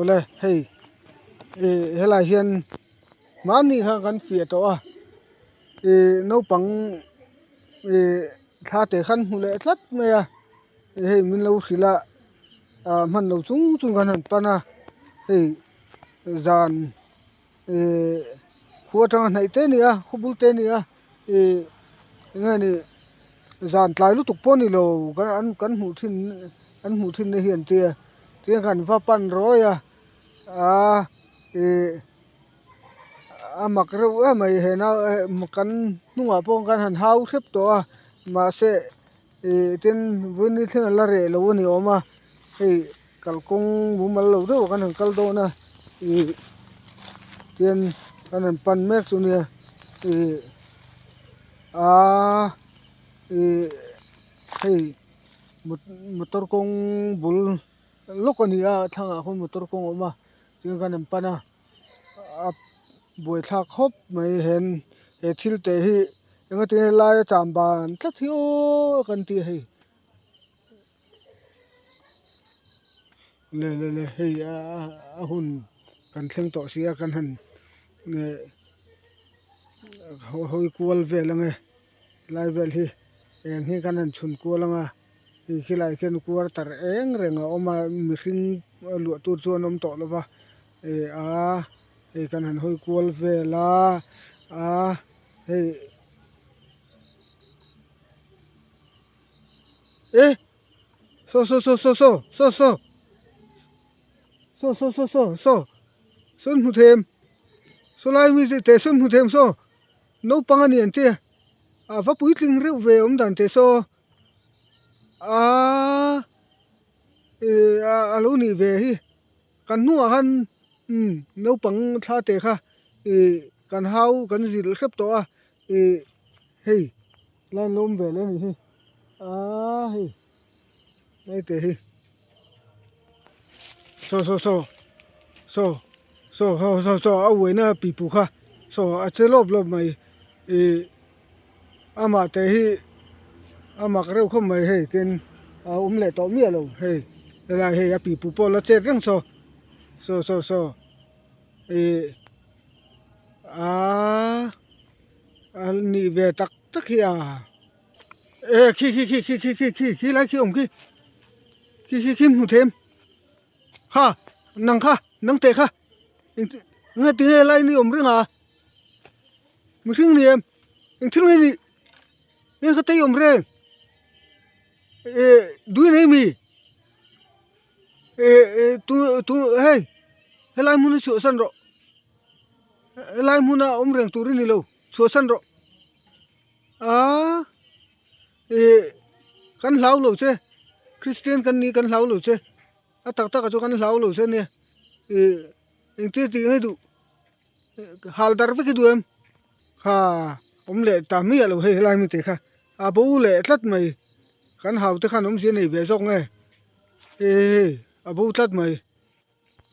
Awle hei ih helai hian mahni kha kan fiah tawh a ih naupang ih thla te khan hmu leh tlat mai a hei min lo hrilh a ah hman lo chung chung kan han pan a hei zan ih khua atanga hnaih te a ni a khaw bul te a ni a ih eng nge ni zan tlai lutuk pawh a ni lo kan an kan hmuh thin an hmuh thin na hi an tia tihian kan va pan rawi a aaa ih a mak reuh em mai he nau kan hnungah pawh kan han hau hrep tawh a mahse ih tin vawiin thleng a la reh lo a ni awm a hei kalkawng mumal lo deuh ah kan han kal dawn a ih tihian kan han pan mek chu nia ih aaa ih hei motor kawng bul lawk a ni a thlangah khawn motor kawng a awm a tihian kan han pan a a buaithlak khawp mai hen he thil te hi engati nge laia cham ban tlat hi aw kan ti a hei. Le le le hei a hun kan thleng tawh si a kan han eh hawi kual vel ang e helai vel hi eng hi kan han chhun kual ang a hei khilai khian quarter eng reng a awm a mihring a luah tur chu an awm tawh lo va eh a hei kan han hawi kual vel a a hei. E saw saw saw saw saw saw saw saw saw saw saw saw saw hmu thei em saw lai mi te saw hmu thei em saw naupang a ni an tia a va puitling reuh ve awm dan te saw aaa ih a lo nih ve hi kan hnungah khan umm naupang thla te kha ih kan hau kan zilh hrep tawh a ih hei. Lai lawm ve leh a nih hi aaa hei lai te hi saw saw saw saw saw saw saw saw a uaina pipu kha saw a che lawp lawp mai ih amah te hi a mak reuh khawp mai hei tin a awm leh tawh miah lo hei helai hei a pipu pawh la chet reng saw saw saw saw ih aaa. A nih ve tak tak hi a e khi khi khi khi khi khi khi khi lai khi awm khi khi khi khi hmu them kha nang kha nang teh kha nge tinge lai ni awm reng a mihring ni em eng thil nge ni eng kha tei awm reng e dui nei mi e e tu tu hei helai hmun hi chhuahsan rawh. Helai hmuna awm reng tur i ni lo chhuahsan rawh aaa ih kan hlau lo che Christian kan ni kan hlau lo che a tak tak ah chuan kan hlau lo che ania ih engtia tih nge duh hal dar vek i duh em kha awm leh ta miah lo hei helai hmun te kha a bo leh tlat mai kan hau te khan awmzia nei ve zawk nge hei a bo tlat mai.